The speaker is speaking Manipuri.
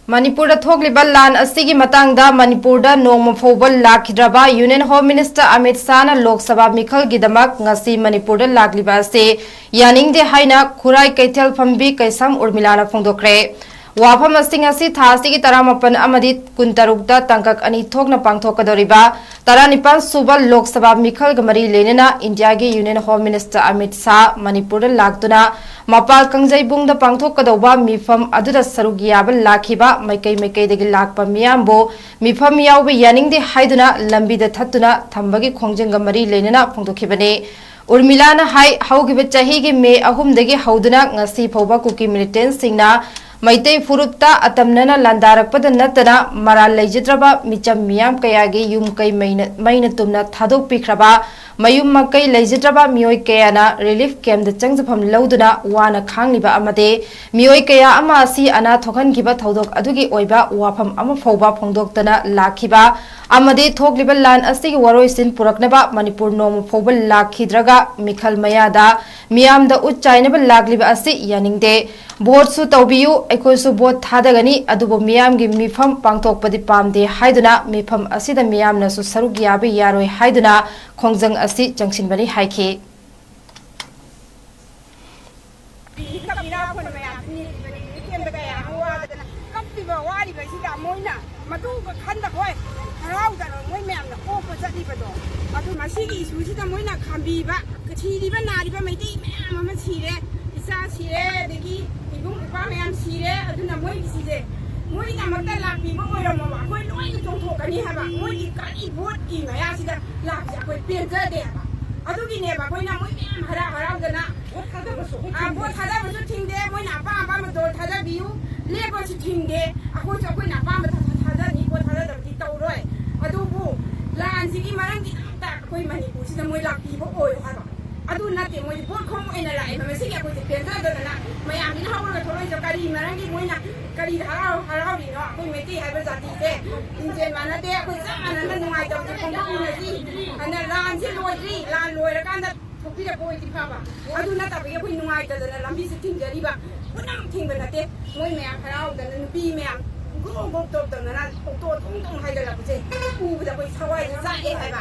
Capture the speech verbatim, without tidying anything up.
ꯃꯅꯤꯄꯨꯔꯗ ꯊꯣꯛꯂꯤꯕ ꯂꯥꯟ ꯑꯁꯤꯒꯤ ꯃꯇꯥꯡꯗ ꯃꯅꯤꯄꯨꯔꯗ ꯅꯣꯡꯃ ꯐꯥꯎꯕ ꯂꯥꯛꯈꯤꯗ꯭ꯔꯕ Union Home Minister Amit ꯁꯥꯍꯅ Lok Sabha ꯃꯤꯈꯜꯒꯤꯗꯃꯛ ꯉꯁꯤ ꯃꯅꯤꯄꯨꯔꯗ ꯂꯥꯛꯂꯤꯕ ꯑꯁꯤ ꯌꯥꯅꯤꯡꯗꯦ ꯍꯥꯏꯅ ꯈꯨꯔꯥꯏ ꯀꯩꯊꯦꯜ ꯐꯝꯕꯤ ꯀꯩꯁꯥꯝ ꯎꯔꯃꯤꯂꯥꯅ ꯐꯣꯡꯗꯣꯛꯈ꯭ꯔꯦ꯫ ꯋꯥꯐꯝ ꯑꯁꯤ ꯉꯁꯤ ꯊꯥ ꯑꯁꯤꯒꯤ ꯇꯔꯥꯃꯥꯄꯟ ꯑꯃꯗꯤ ꯀꯨꯟꯇꯔꯨꯛꯇ ꯇꯥꯡꯀꯛ ꯑꯅꯤ ꯊꯣꯛꯅ ꯄꯥꯡꯊꯣꯛꯀꯗꯧꯔꯤꯕ ꯇꯔꯥꯅꯤꯄꯥꯟ ꯁꯨꯕ ꯂꯣꯛ ꯁꯚꯥ ꯃꯤꯈꯜꯒ ꯃꯔꯤ ꯂꯩꯅꯅ ꯏꯟꯗꯤꯌꯥꯒꯤ Union Home Minister Amit Shah ꯃꯅꯤꯄꯨꯔꯗ ꯂꯥꯛꯇꯨꯅ ꯃꯄꯥꯜ ꯀꯥꯡꯖꯩꯕꯨꯡꯗ ꯄꯥꯡꯊꯣꯛꯀꯗꯧꯕ ꯃꯤꯐꯝ ꯑꯗꯨꯗ ꯁꯔꯨꯛ ꯌꯥꯕ ꯂꯥꯛꯈꯤꯕ ꯃꯥꯏꯀꯩ ꯃꯥꯏꯀꯩꯗꯒꯤ ꯂꯥꯛꯄ ꯃꯤꯌꯥꯝꯕꯨ ꯃꯤꯐꯝ ꯌꯥꯎꯕ ꯌꯥꯅꯤꯡꯗꯦ ꯍꯥꯏꯗꯨꯅ ꯂꯝꯕꯤꯗ ꯊꯠꯇꯨꯅ ꯊꯝꯕꯒꯤ ꯈꯣꯡꯖꯪꯒ ꯃꯔꯤ ꯂꯩꯅꯅ ꯐꯣꯡꯗꯣꯛꯈꯤꯕꯅꯤ꯫ ꯎꯔꯃꯤꯂꯥꯅ ꯍꯥꯏ, ꯍꯧꯈꯤꯕ ꯆꯍꯤꯒꯤ ꯃꯦ ꯑꯍꯨꯝꯗꯒꯤ ꯍꯧꯗꯨꯅ ꯉꯁꯤ ꯐꯥꯎꯕ ꯀꯨꯀꯤ militantꯁꯤꯡꯅ ꯃꯩꯇꯩ ꯐꯨꯔꯨꯞꯇ ꯑꯇꯝꯅꯅ ꯂꯥꯟꯗꯥꯔꯛꯄꯗ ꯅꯠꯇꯅ ꯃꯔꯥꯜ ꯂꯩꯖꯗ꯭ꯔꯕ ꯃꯤꯆꯝ ꯃꯤꯌꯥꯝ ꯀꯌꯥꯒꯤ ꯌꯨꯝ ꯀꯩ ꯃꯩꯅ, ꯃꯩꯅ ꯇꯨꯝꯅ ꯊꯥꯗꯣꯛꯄꯤꯈ꯭ꯔꯕ ꯃꯌꯨꯝ ꯃꯀꯩ ꯂꯩꯖꯗ꯭ꯔꯕ ꯃꯤꯑꯣꯏ ꯀꯌꯥꯅ relief campꯇ ꯆꯪꯖꯐꯝ ꯂꯧꯗꯨꯅ ꯋꯥꯅ ꯈꯥꯡꯂꯤꯕ ꯑꯃꯗꯤ ꯃꯤꯑꯣꯏ ꯀꯌꯥ ꯑꯃ ꯑꯁꯤ ꯑꯅꯥ ꯊꯣꯛꯍꯟꯈꯤꯕ ꯊꯧꯗꯣꯛ ꯑꯗꯨꯒꯤ ꯑꯣꯏꯕ ꯋꯥꯐꯝ ꯑꯃ ꯐꯥꯎꯕ ꯐꯣꯡꯗꯣꯛꯇꯅ ꯂꯥꯛꯈꯤꯕ ꯑꯃꯗꯤ ꯊꯣꯛꯂꯤꯕ ꯂꯥꯟ ꯑꯁꯤꯒꯤ ꯋꯥꯔꯣꯏꯁꯤꯟ ꯄꯨꯔꯛꯅꯕ ꯃꯅꯤꯄꯨꯔ ꯅꯣꯡꯃ ꯐꯥꯎꯕ ꯂꯥꯛꯈꯤꯗ꯭ꯔꯒ ꯃꯤꯈꯜ ꯃꯌꯥꯗ ꯃꯤꯌꯥꯝꯗ ꯎꯠ ꯆꯥꯏꯅꯕ ꯂꯥꯛꯂꯤꯕ ꯑꯁꯤ ꯌꯥꯅꯤꯡꯗꯦ꯫ ꯚꯣꯠꯁꯨ ꯇꯧꯕꯤꯌꯨ, ꯑꯩꯈꯣꯏꯁꯨ ꯚꯣꯠ ꯊꯥꯗꯒꯅꯤ, ꯑꯗꯨꯕꯨ ꯃꯤꯌꯥꯝꯒꯤ ꯃꯤꯐꯝ ꯄꯥꯡꯊꯣꯛꯄꯗꯤ ꯄꯥꯝꯗꯦ ꯍꯥꯏꯗꯨꯅ ꯃꯤꯐꯝ ꯑꯁꯤꯗ ꯃꯤꯌꯥꯝꯅꯁꯨ ꯁꯔꯨꯛ ꯌꯥꯕ ꯌꯥꯔꯣꯏ ꯍꯥꯏꯗꯨꯅ ꯈꯣꯡꯖꯪ ꯑꯁꯤ ꯆꯪꯁꯤꯟꯕꯅꯤ ꯍꯥꯏꯈꯤ꯫ ꯀꯞꯄꯤꯔꯥ ꯑꯩꯈꯣꯏꯅ ꯃꯌꯥꯝꯁꯤ ꯅꯦꯛꯂꯤꯕꯅꯤ, ꯅꯨꯃꯤꯠ ꯊꯦꯡꯕ ꯀꯌꯥ ꯑꯃ ꯋꯥꯗꯅ ꯀꯞꯄꯤꯕ ꯋꯥꯔꯤꯕꯁꯤꯗ ꯃꯣꯏꯅ ꯃꯗꯨꯒ ꯈꯟꯗ ꯍꯣꯏ ꯍꯔꯥꯎꯗꯅ ꯃꯣꯏ ꯃꯌꯥꯝꯅ ꯑꯣꯛꯄ ꯆꯠꯂꯤꯕꯗꯣ, ꯑꯗꯨ ꯃꯁꯤꯒꯤ issueꯁꯤꯗ ꯃꯣꯏꯅ ꯈꯥꯝꯕꯤꯕ, ꯁꯤꯔꯤꯕ ꯅꯥꯔꯤꯕ ꯃꯩꯇꯩ ꯃꯌꯥꯝ ꯑꯃ ꯁꯤꯔꯦ, ꯏꯆꯥ ꯁꯤꯔꯦ, ꯑꯗꯒꯤ ꯏꯕꯨꯡ ꯏꯄ꯭ꯋꯥ ꯃꯌꯥꯝ ꯁꯤꯔꯦ, ꯑꯗꯨꯅ ꯃꯣꯏꯒꯤꯁꯤꯁꯦ ꯃꯣꯏꯒꯤꯗꯃꯛꯇ ꯂꯥꯛꯄꯤꯕ ꯑꯣꯏꯔꯝꯃꯕ ꯑꯩꯈꯣꯏ ꯂꯣꯏꯅ ꯆꯣꯡꯊꯣꯛꯀꯅꯤ ꯍꯥꯏꯕ, ꯃꯣꯏꯒꯤ ꯀꯔꯤ ꯚꯣꯠꯀꯤ ꯃꯌꯥꯁꯤꯗ ꯂꯥꯛꯄꯁꯦ ꯑꯩꯈꯣꯏ ꯄꯦꯟꯖꯗꯦ ꯍꯥꯏꯕ꯫ ꯑꯗꯨꯒꯤꯅꯦꯕ ꯑꯩꯈꯣꯏꯅ ꯃꯣꯏ ꯃꯌꯥꯝ ꯍꯔꯥꯎ ꯍꯔꯥꯎꯗꯅ ꯚꯣꯠ ꯊꯥꯗꯕꯁꯨ ꯑꯩꯈꯣꯏ ꯑꯥ, ꯊꯤꯡꯗꯦ꯫ ꯚꯣꯠ ꯊꯥꯗꯕꯁꯨ ꯊꯤꯡꯗꯦ, ꯃꯣꯏꯅ ꯑꯄꯥꯝ ꯑꯄꯥꯝꯕꯗꯣ ꯊꯥꯗꯕꯤꯌꯨ, ꯂꯦꯞꯄꯁꯨ ꯊꯤꯡꯗꯦ, ꯑꯩꯈꯣꯏꯁꯨ ꯑꯩꯈꯣꯏꯅ ꯑꯄꯥꯝꯕ ꯊꯥ-, ꯊꯥꯗꯅꯤ, ꯚꯣꯠ ꯊꯥꯗꯗꯕꯗꯤ ꯇꯧꯔꯣꯏ꯫ ꯑꯗꯨꯕꯨ ꯂꯥꯟꯁꯤꯒꯤ ꯃꯔꯝꯒꯤꯗꯃꯛꯇ ꯑꯩꯈꯣꯏ ꯃꯅꯤꯄꯨꯔꯁꯤꯗ ꯃꯣꯏ ꯂꯥꯛꯄꯤꯕ ꯑꯣꯏꯌꯨ ꯍꯥꯏꯕ꯫ ꯑꯗꯨ ꯅꯠꯇꯦ, ꯃꯣꯏꯗꯤ ꯚꯣꯠ ꯈꯣꯝ ꯑꯣꯏꯅ ꯂꯥꯛꯑꯦꯕ꯫ ꯃꯁꯤꯒꯤ ꯑꯩꯈꯣꯏꯁꯦ ꯄꯦꯟꯖꯗꯗꯅ ꯃꯌꯥꯝꯁꯤꯅ ꯍꯧꯔꯒ ꯊꯣꯛꯂꯛꯏꯁꯦ ꯀꯔꯤ ꯃꯔꯝꯒꯤ ꯃꯣꯏꯅ ꯀꯔꯤ ꯍꯔꯥꯎ-, ꯍꯔꯥꯎꯔꯤꯅꯣ? ꯑꯩꯈꯣꯏ ꯃꯩꯇꯩ ꯍꯥꯏꯕ ꯖꯥꯇꯤꯁꯦ ꯂꯤꯡꯖꯦꯜ ꯃꯥꯟꯅꯗꯦ, ꯑꯩꯈꯣꯏ ꯆꯞ ꯃꯥꯟꯅꯅ ꯅꯨꯡꯉꯥꯏꯇꯕꯁꯦ ꯐꯣꯡꯗꯣꯛꯃꯤꯟꯅꯁꯤ꯫ ꯑꯗꯨꯅ ꯂꯥꯟꯁꯦ ꯂꯣꯏꯗ꯭ꯔꯤ, ꯂꯥꯟ ꯂꯣꯏꯔꯀꯥꯟꯗ ꯊꯣꯛꯄꯤꯔꯛꯄ ꯑꯣꯏꯗꯤ ꯐꯕ, ꯑꯗꯨ ꯅꯠꯇꯕꯒꯤ ꯑꯩꯈꯣꯏ ꯅꯨꯡꯉꯥꯏꯇꯗꯅ ꯂꯝꯕꯤꯁꯦ ꯊꯤꯡꯖꯔꯤꯕ꯫ ꯄꯨꯟꯅ ꯊꯤꯡꯕ ꯅꯠꯇꯦ꯫ ꯃꯣꯏ ꯃꯌꯥꯝ ꯍꯔꯥꯎꯗꯅ, ꯅꯨꯄꯤ ꯃꯌꯥꯝ ꯒ꯭ꯔꯣ ꯒ꯭ꯔꯣ ꯇꯣꯞ ꯇꯧꯅꯔ ꯑꯣꯇꯣ ꯊꯣꯡ ꯊꯣꯡ ꯍꯥꯏꯒꯠꯂꯛꯄꯁꯦ ꯎꯕꯗ ꯑꯩꯈꯣꯏ ꯊꯋꯥꯏꯁꯦ ꯆꯥꯛꯑꯦ ꯍꯥꯏꯕ꯫